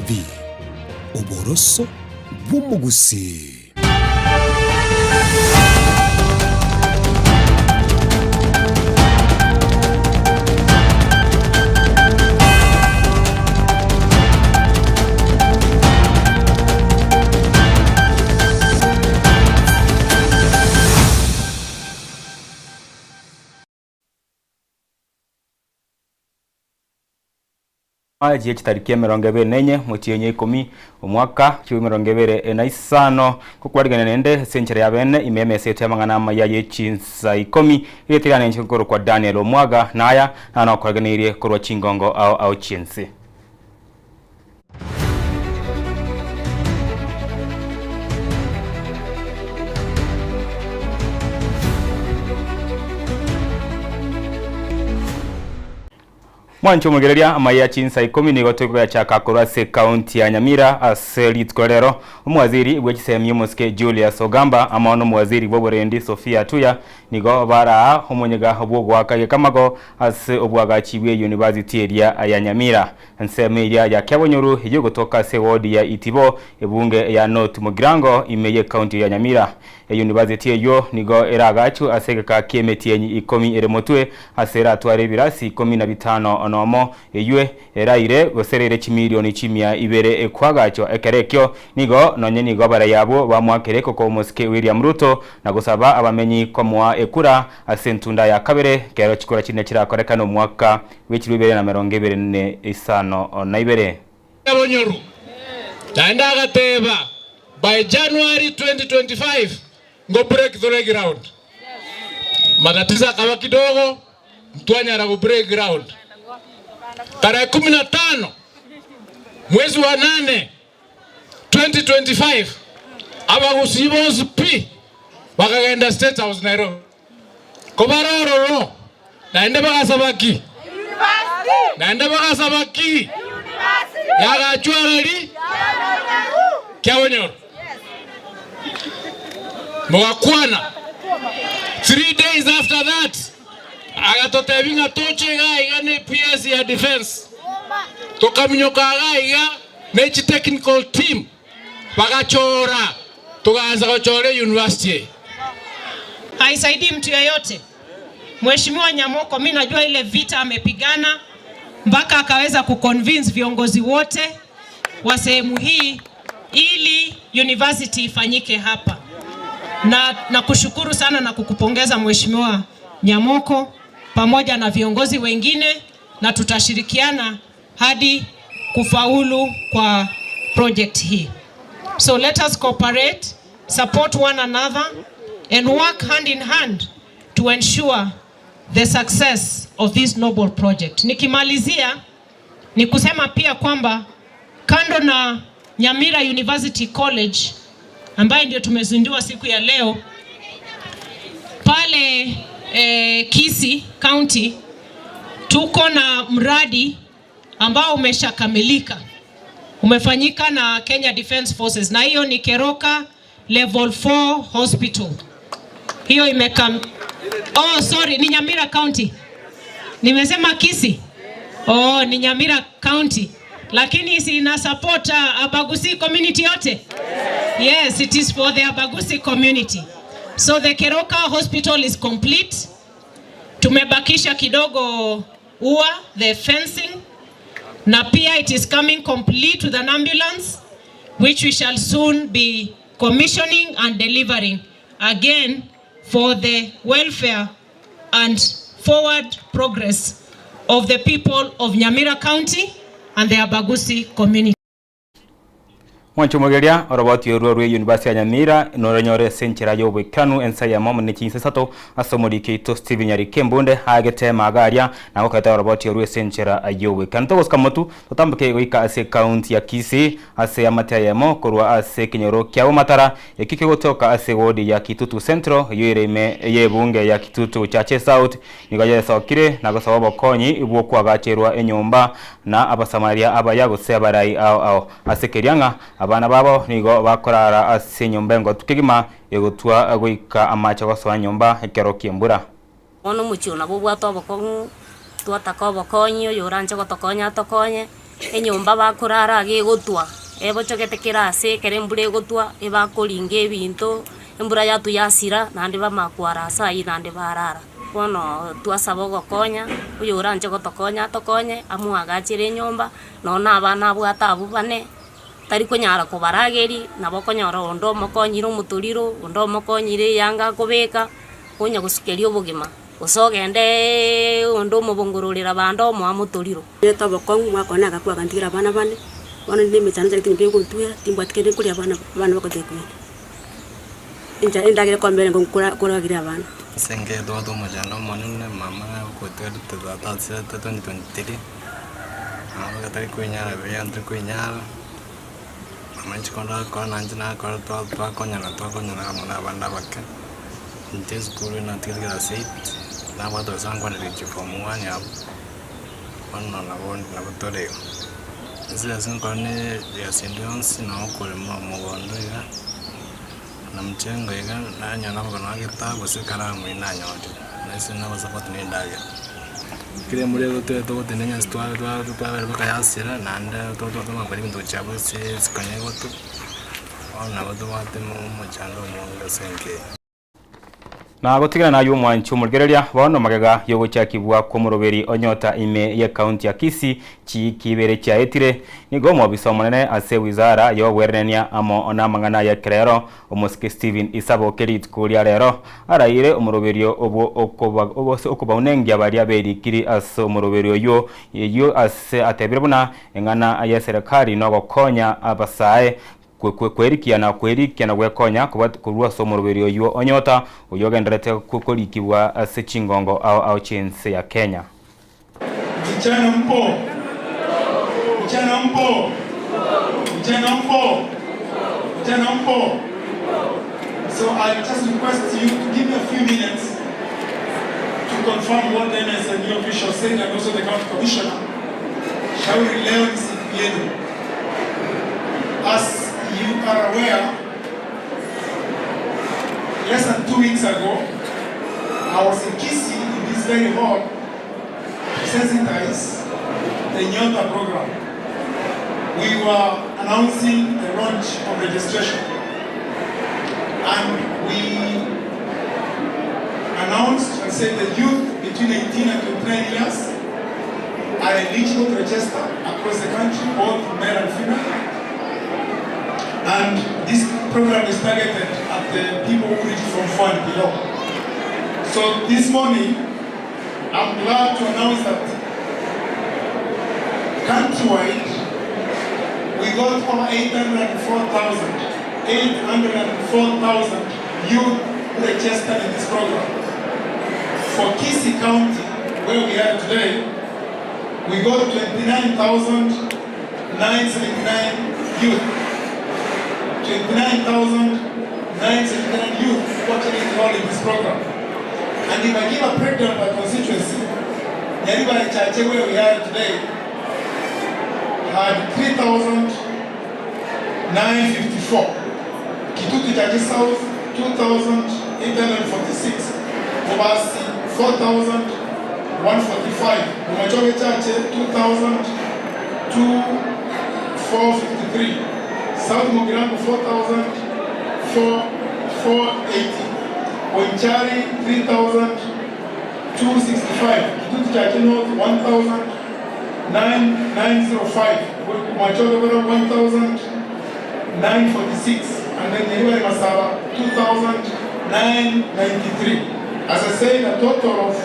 TV, oboroso bw'omogusii. Chie chitariki 24, motienyi ikomi, omwaka 2025, gokwarigania naende ase enchera ya bene ime y'emesa yaito y'amang'ana amaya ye chinsa ikomi, erieta riane inche nkorokwa Daniel Omwaga, na aya naro nakorageneirie korwa chingongo ao ao chi'ense. Mwanche omogereria amaya chinsa ikomi nigo tokoyachaka korwa ase ekaunti ya Nyamira ase rituko rero omowaziri bwe chisemi omosike Julius Ogamba amo nomowaziri bw'oborendi Sophia Tuya nigo baraa omonyega bw'ogoaka egekamago ase obwagachi bwe university eria ya Nyamira ensemo eria ya Kiabonyoru eyio egotoka ase ewodi ya Itibo ebunge ya North Mugirango ime y'ekaunti ya Nyamira. Eyunibasiti eyio nigo eraagachwe ase egeka ki'emetienyi ikomi ere motwe, ase eratware ebirasi 15 nomo, eyio eraire gose eraire chimilioni chimia ibere koagachwa. Ekero ekio nigo nonye nigo abarai abwo bamoakire ekoko omosike William Ruto na gosaba abamenyi komoa ekura ase entunda ya kabere ekero chikura chinde chirakorekane omwaka bw'echirwe ibere na 2052. Abonyoru. Naende agateba, By January 2025 ngo break through ground. Matatizo akaba kidogo, ntwanyara go break ground. Tarehe 15 mwezi wa nane 2025 abagusii bonsi pi bakagenda State House Nairobi. Kobare ororo, naende bagasaba ki? Naende bagasaba ki? Yagachwa arari kiabonyoro. Mogakwana. Three days after that agatotebia ng'a toche iga iga ne PS ya defence. Tokaminyoka iga iga ne chi technical team. Bagachora, togaansa gochora eyunivasiti eye. Haisaidii mtu yeyote. Mheshimiwa Nyamoko, mi najua ile vita amepigana mpaka akaweza kuconvince viongozi wote wa sehemu hii ili university ifanyike hapa, na nakushukuru sana na kukupongeza Mheshimiwa Nyamoko pamoja na viongozi wengine, na tutashirikiana hadi kufaulu kwa project hii. So let us cooperate, support one another and work hand in hand to ensure the success of this noble project. Nikimalizia ni kusema pia kwamba kando na Nyamira University College ambaye ndio tumezindua siku ya leo pale eh, Kisii County tuko na mradi ambao umeshakamilika, umefanyika na Kenya Defence Forces, na hiyo ni Keroka Level 4 Hospital. Hiyo imekam Oh, sorry, ni Nyamira County. Nimesema Kisii. Oh, ni Nyamira County. Lakini si ina support Abagusi community yote? Yes, it is for the Abagusi community. So the Keroka Hospital is complete. Tumebakisha kidogo ua, the fencing, na pia it is coming complete with an ambulance which we shall soon be commissioning and delivering again for the welfare and forward progress of the people of Nyamira County and the Abagusi community. Mwanche omogeria, oroboti orwo rwe University ya Nyamira noronyore ase enchera y'oboikeranu ensa eyemo amo ne chinsa isato ase omoriki oito Stephen Nyarike Embunde aagete maga aria na gokoreta oroboti orwo ase enchera y'oboikeranu. Togosika motu totamboke goika ase ekaunti ya Kisii ase amate ayemo korwa ase ekenyoro kia Bomatara ekio kegotoka ase ewodi ya Kitutu Central eyio ere ime y'ebunge ya Kitutu Chache South Nigo yesokire na gosaba obokonyi bw'okoagacherwa enyomba na Abasamaria abaya gose abarai ao ao, ase keria ng'a abana babo nigo bakorara ase enyomba engotu kegima egotwa goika amache gosoa nyomba ekero ki'embura. Bono omochie oyo nabo obwate obokong'u, twataka obokonyi, oyoranche gotokonya atokonye. Enyomba bakorara iga egotwa, ebochogete kera ase ekero embura egotwa, ebakoringa ebinto, embura yatwa yasira, naende bamanya kwara ase aywo naende barara. Bono twasaba ogokonya, oyoranche gotokonya atokonye, amoagachere enyomba, nonye na abana abwate abwo bane, tari konyara kobarageria, nabo okonyora onde omokonyire omotoriro, onde omokonyire eyanga akobeka, onya gosukeria obogima, gose ogendeeee onde omobongororera bande omoa motoriro. Nete obokong'u mwakora nagakwa agantigera abana bane, bono ninde emechando nchagete nyomba egontwera, timbwati kende nkoria abana abana bagotebi kwenda. Enchara endagera ekombera nigo nkora korageria abana. Ase engencho tobwate omochando omonene, mama okotigarete tata asirete 2023, mama tari koinyara buya ntari koinyara, mama inche kero ndakora nainche nakora twa twakonyana twakonyana amo na abande abake, inche esukuru natigete class eight, nabwate gose ankwaneretie form one abwo. Bono nabo nabo tore igo. Ase ase nkoro ne egasi ende yonsi nabo okorema omogondo iga, na mchengo iga, nanyora amagoro agetabu gose ekaramu eywo nanyorire, na ase nabasapoti na endagera. Kera embura egotwa togotenena enyasi twa twa twabera mpaka yasira naende twamanya ebinto gochia abwo ase isiko egotwa, bono nabo tobwate omochando omonge ase enka eye. Na gotigana nayio omwanchi omorigereria, bono magega y'ogochakigwa kw'omoroberi o Nyota ime y'ekaunti ya Kisii chiiki ibere chiaetire, nigo omobisa omonene ase ewizara y'obwerenenia amo namang'ana y'ekerero, omosike Stephen Isaboke rituko ria rero araire omoroberio obwo okobaunengia baria berikiri ase omoroberio oyio eyio ase atebire buna eng'ana y'eserekari nogokonya abasae Kwerikia na kwerikia na gwekonya korwa ase omoroberi oyio onyota, oyio ogendererete korikigwa ase chingongo ao ao chi'ense ya Kenya. Vijana mpo? Vijana mpo? Vijana mpo? Vijana mpo? So I just request you to give me a few minutes to confirm what the MSME official said and also the county commissioner. Shauri leo ni siku yenu. As you are aware, less than 2 weeks ago, I was in Kisii in this very hall to sensitize the Nyota program. We were announcing the launch of registration. And we announced and said the youth between 18 and 29 years are eligible to register across the country, both male and female. And this program is targeted at the people who reach from 4 and below. So this morning, I'm glad to announce that countrywide, we got over 804,000, 804,000 youth who registered in this program. For Kisii County, where we are today, we got 29,979 youth. 29,979 youth who actually enrolled in this program. And if I give a breakdown by constituency, Nyaribari Chache, where we are today, had 3,954. Kitutu Chache South, 2,846. Bobasi, 4,145. Bomachoge Chache, 2,453. South Mugirango, 4,480. Bonchari, 3,265. Kitutu Chache North, 1,905. Bomachoge Bora, 1,946. And then Nyaribari Masaba, 2,993. As I said, a total of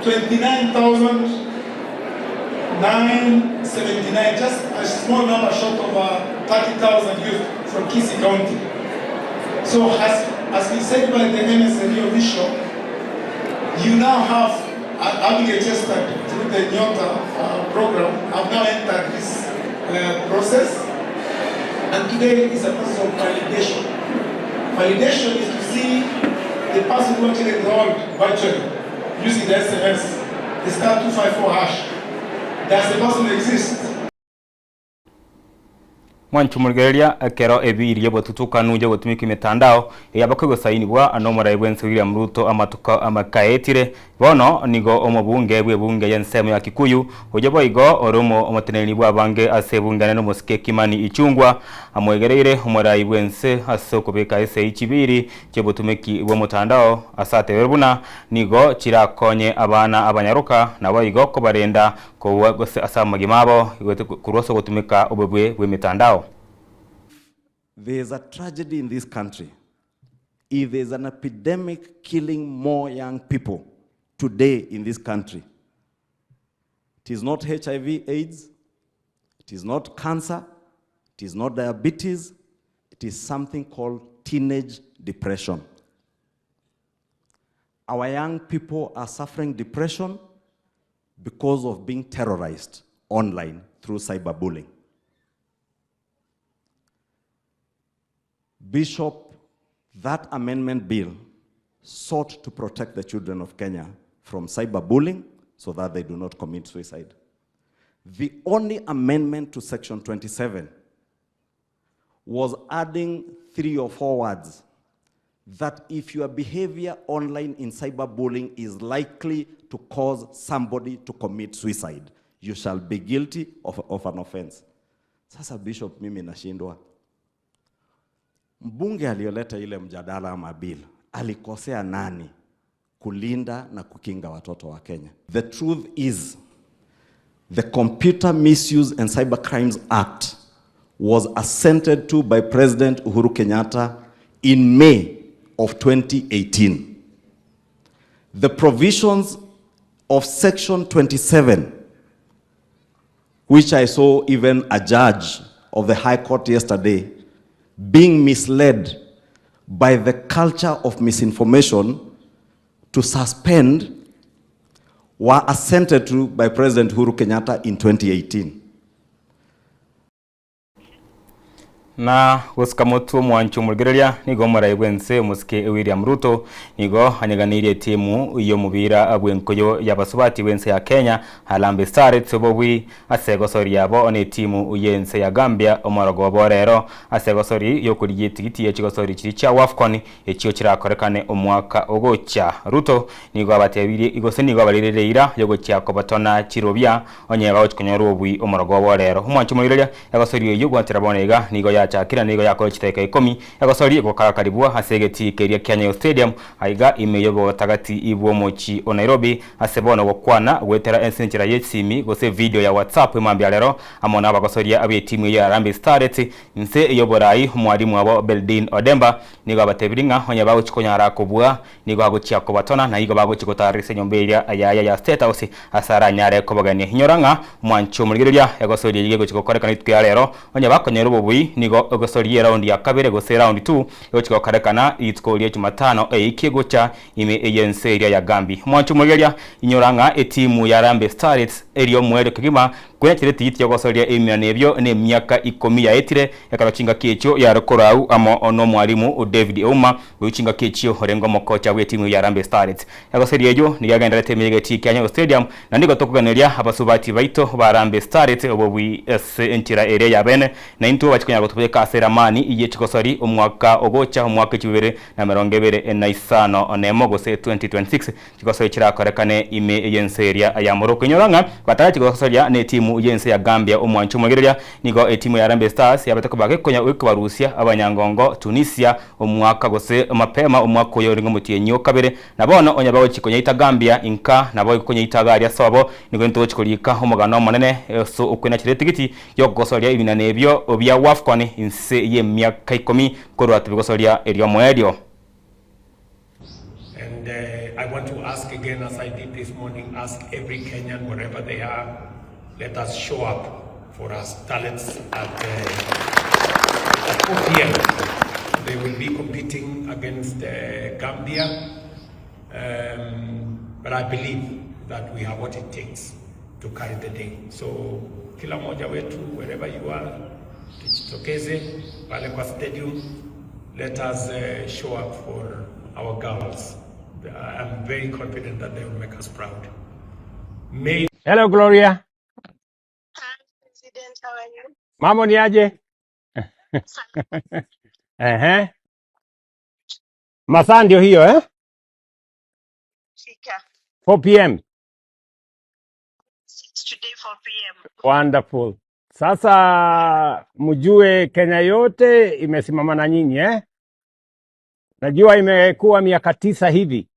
29,979, just a small number short of 30,000 youth from Kisii County. So as we said by the MSME official, you now have, having registered through the Nyota program, have now entered this process. And today is a process of validation. Validation is to see the person who actually enrolled virtually using the SMS, the star 254 hash. Does the person exist? Mwanche omorigereria ekero ebiiri y'obotutukanu y'ogotumeka emetandao eyabakwe gosainibwa n'omorai bw'ense William Ruto amatuko amakaetire. Bono nigo omobunge bw'ebunge y'ensemo ya Kikuyu oyio boigo ore omoteneneri bw'abange ase ebunge enene omosike Kimani Ichung'wa amoegereire omorai bw'ense ase okobeka esegi chibiiri chi'obotumeki bw'omotandao ase ateberwe buna nigo chirakonye abana abanyaroka naboigo kobarenda Kobua gose ase amagima abo korwa ase ogotumeka obobwe bw'emetandao. There is a tragedy in this country if there is an epidemic killing more young people today in this country. It is not HIV AIDS, it is not cancer, it is not diabetes, it is something called teenage depression. Our young people are suffering depression because of being terrorized online through cyberbullying. Bishop, that amendment bill sought to protect the children of Kenya from cyberbullying so that they do not commit suicide. The only amendment to Section 27 was adding 3 or 4 words that if your behavior online in cyberbullying is likely to cause somebody to commit suicide, you shall be guilty of an offense. Sasa Bishop, mimi nashindwa. Mbunge aliyoleta ile mjadala ama bill alikosea nani kulinda na kukinga watoto wa Kenya? The truth is, the Computer Misuse and Cyber Crimes Act was assented to by President Uhuru Kenyatta in May of 2018. The provisions of Section 27, which I saw even a judge of the High Court yesterday being misled by the culture of misinformation to suspend, were assented to by President Uhuru Kenyatta in 2018. Na gosika motwe omwancho omorigereria nigo omorai bw'ense omosike William Ruto nigo anyeganeirie etimu y'omobira bw'enkoyo y'abasubati bw'ense ya Kenya Harambee Starlets obobui ase egosori yabo n'etimu y'ense ya Gambia omorogoba orero ase egosori y'okorigia etigiti ye chigosori chiria chia Wafcon echio chirakorekane omwaka ogocha. Ruto nigo abatebirie gose nigo abaririre eira y'ogochia kobatona chirobia onye bagochia konyora obobui omorogoba orero. Omwancho omorigereria Egosori eyio gwatera bono iga nigo yachakire na nigo yakora chidakika ikomi. Egosori egokaga-karibwa ase egetii keria kia Nyayo Stadium aiga ime y'obotagati bw'omochie o Nairobi ase bono gokwana goetera ense enchera y'esimi gose video ya WhatsApp emambia rero amo nabagosoria b'etimu eyio ya Harambee Starlets inse y'oborai omwalimu abo Beldine Odemba nigo abatebirie ng'a onye bagochia konyara kobua Nigo agochia kobatona, na igo bagochia gotaara ase enyomba eria yaye ya State House, ase aranyare kobagenia. Inyora ng'a mwanche omorigereria, egosoria eyio egochia gokorekana rituko ria rero, onye bakonyora obobui, nigo egosoria eraundi ya kabere gose round two egochia gokorekana rituko ria Jumatano eiki egocha ime y'ense eria ya Gambia. Mwanche omorigereria, inyora ng'a etimu ya Harambee Starlets eria omoerio kegima kwenachera etigiti y'ogosoria ebiminano ebio nemiaka ikomi yaetire, ekero chingaki echio yare korau amo nomwalimu David Ouma Goika chingaki echio orenge omokocha bw'etimu ya Harambee Starlets. Egoseria eyio nigo yagendererete ime y'egetii kia Nyayo Stadium na nigo tokoganeria abasubati baito ba Harambee Starlets obobui ase enchera eria ya bene na intwe bache konyara gotobeka ase eramani ye chigosori omwaka ogocha omwaka 2025 gose 2026 chigosori chirakorekane ime y'ense eria ya Morocco. Inyora ng'a batarachi gosoria n'etimu y'ense ya Gambia omwancho omoegereria nigo etimu ya Harambee Stars yabete koba gekonya gokobarusia abanyangongo Tunisia Omwaka gose mapema omwaka oyo orenge omotienyi o kabere, na bono onye bagochia konyaita Gambia inka, nabo konyaita iga aria sobo, nigo intwe togochia korika omogano omonene ase okwenachera etigiti y'ogosoria ebinano ebio bia Wafcon inse y'emiaka ikomi korwa tibigosoria eriomoerio. And I want to ask again as I did this morning, ask every Kenyan wherever they are, let us show up for our starlets at 4 p.m. They will be competing against Gambia. But I believe that we have what it takes to carry the day. So kila mmoja wetu wherever you are, tujitokeze pale kwa stadium. Let us show up for our girls. I'm very confident that they will make us proud. May Hello Gloria. Hi, President. How are you? Mambo ni aje? Ehe. Masaa ndio hiyo eh? 4 p.m. Wonderful. Sasa mjue Kenya yote imesimama na nyinyi eh? Najua imekuwa miaka 9 hivi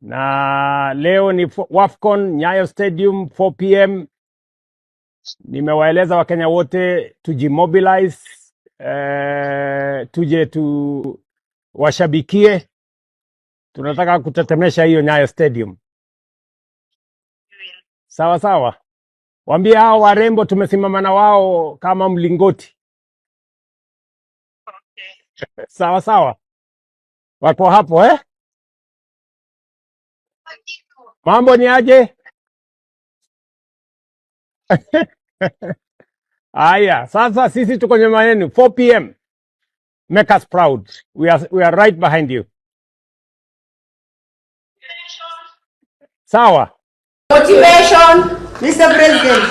na leo ni Wafcon Nyayo Stadium 4 p.m. Nimewaeleza Wakenya wote tujimobilize, tuje tu washabikie. Tunataka kutetemesha hiyo Nyayo Stadium. Sawa sawa, waambie hao warembo tumesimama na wao kama mlingoti. Sawa sawa, wako hapo eh? Mambo ni aje? Aya, sasa sisi tuko nyuma yenu 4 p.m. Make us proud. We are right behind you. Sawa. Motivation, Mr. President.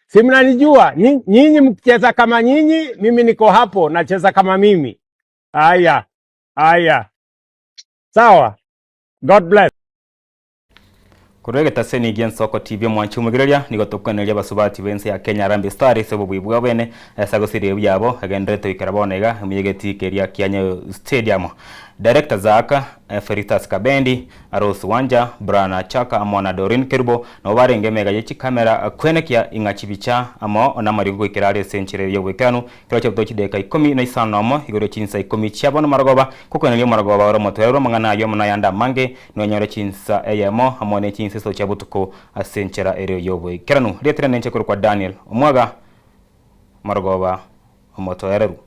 Si mnanijua nyinyi mkicheza kama nyinyi, mimi niko hapo nacheza kama mimi. Aya, aya, sawa. God bless. Korwa egetaseni gia Nsoko TV omwanchi omogereria nigo tokweneria basubati b'ense ya Kenya Harambee Stars ase obobui bwa bene ase agosiria ebiabo egenderete goikera bono iga emeyegeti keria kia Nyayo Stadium. Director Zaka, Felicitas Kabendi, Rose Wanja, Brian Chaka amo na Doreen Kerubo nabo barenge emega ye chikamera kwenekia ing'a chibicha amo na amariko goikera are ase enchera ya obwekeranu kero chiabuto chideka 15 igoro chinsa 10 chia bono marogoba kokweneria omorogoba ore omotoereru amang'ana aywo amo nayande amange nonyore chinsa eyemo amo ne chinsa iso chia botuko ase enchera ere ya obwekeranu. Rietera nenche korokwa Daniel Omwaga marogoba omotoereru.